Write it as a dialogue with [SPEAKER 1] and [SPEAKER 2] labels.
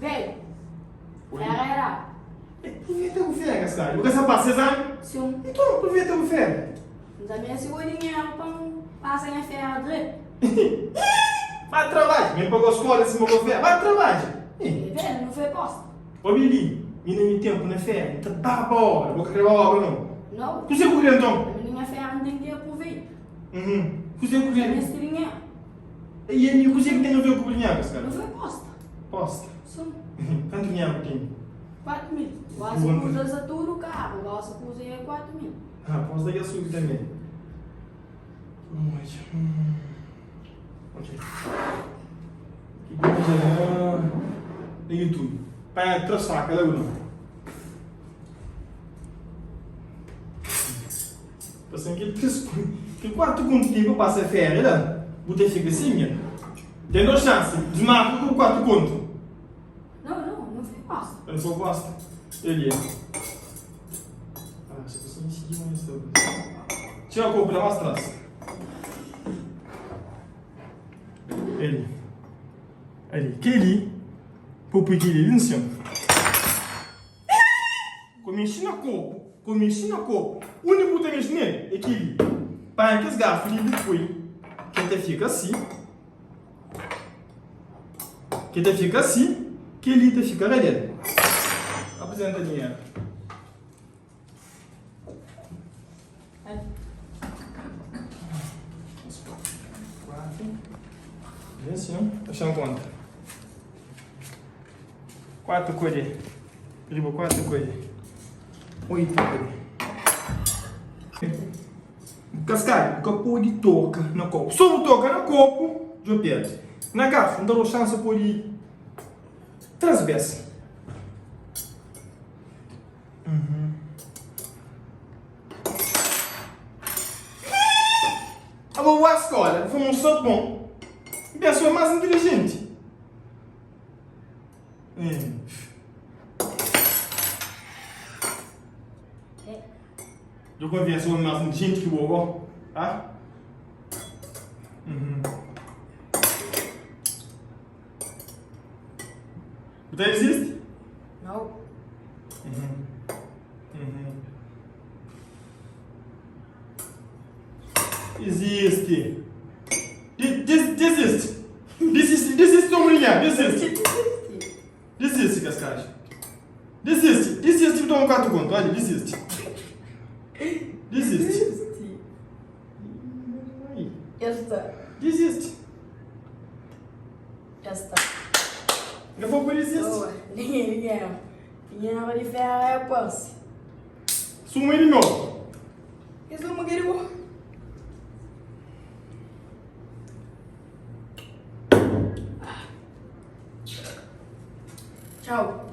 [SPEAKER 1] Velho, era era.
[SPEAKER 2] Aproveita bu férias, cara. Bu ka sa pasa es anu?
[SPEAKER 1] Sim.
[SPEAKER 2] Então aproveita bu férias.
[SPEAKER 1] N ta meste ku dinheru pa N pasa nha férias dretu.
[SPEAKER 2] Ba trabadja. Mi N pagau skola sima bu férias. Ba trabadja.
[SPEAKER 1] É velho, nu foi posta.
[SPEAKER 2] Obi li, mi na nha tempu na férias, N ta baba obra. Bu ka kre ba obra nau?
[SPEAKER 1] Nau.
[SPEAKER 2] Kuzê ku kre nton?
[SPEAKER 1] Ami na nha férias N ten ki aproveita.
[SPEAKER 2] Uhum. Kuzê ku kre?
[SPEAKER 1] N ta meste dinheru.
[SPEAKER 2] E ami, kuzê ki ten a ver ku bu dinheru, Pascal?
[SPEAKER 1] Nu foi posta.
[SPEAKER 2] Posta?
[SPEAKER 1] Sim.
[SPEAKER 2] Kantu dinheru bu ten?
[SPEAKER 1] 4 mil. Gosi kuza sa tudu karu, gosi kuza é 4 mil.
[SPEAKER 2] Ah, posta dja subi tanbê. Vamos odja. Ok. Ki bu odja na na YouTube. Panha 3 faka la bu não. Pasen kel 3 kel 4 kontu ki pa pasa féria la, bu ta fika sin nha. Ten 2 xansi, dismarka ku 4 kontu.
[SPEAKER 1] Não, não, não foi bosta.
[SPEAKER 2] Não foi bosta? Ele é. Ah, se você me seguir, mas Tira a corpo lá mais atrás. Ele. Ali. Kel-li, pa poi kel-li li nsin. Ku mexi na korpu, ku mexi na korpu. Undi bu ta mexi nel é kel-li. Panha kes garfu li bu poi, ke ta fika si. Ke ta fika si, kel-li ta fika la del. Aprizenta dinheru. Deixa eu conta. 4 colher. Riba 4 colher. 8 colher. Cascalho, ka pode toca na copo. Só bu toca na copo, já perde. Na garfo, não dá chance pode 3 vezes. Uhum. Abo bu skola, bu foi um sorte bom. Pessoa mais inteligente. Hum. Eu converso com mais inteligente que o tá? Uhum. Bu ta existe?
[SPEAKER 1] Não.
[SPEAKER 2] Uhum. Uhum. Existe. Desiste. Desiste, desiste, ombrinha, desiste. Desiste, Cascais. Desiste, desiste de tomar 4 conto. Olha, desiste. Desiste.
[SPEAKER 1] Desiste. Já está.
[SPEAKER 2] Desiste.
[SPEAKER 1] Já está.
[SPEAKER 2] Eu vou por desiste.
[SPEAKER 1] Boa. Dinheiro. Dinheiro de ferro é posse.
[SPEAKER 2] Suma de novo.
[SPEAKER 1] Isso é uma guerra. Tchau.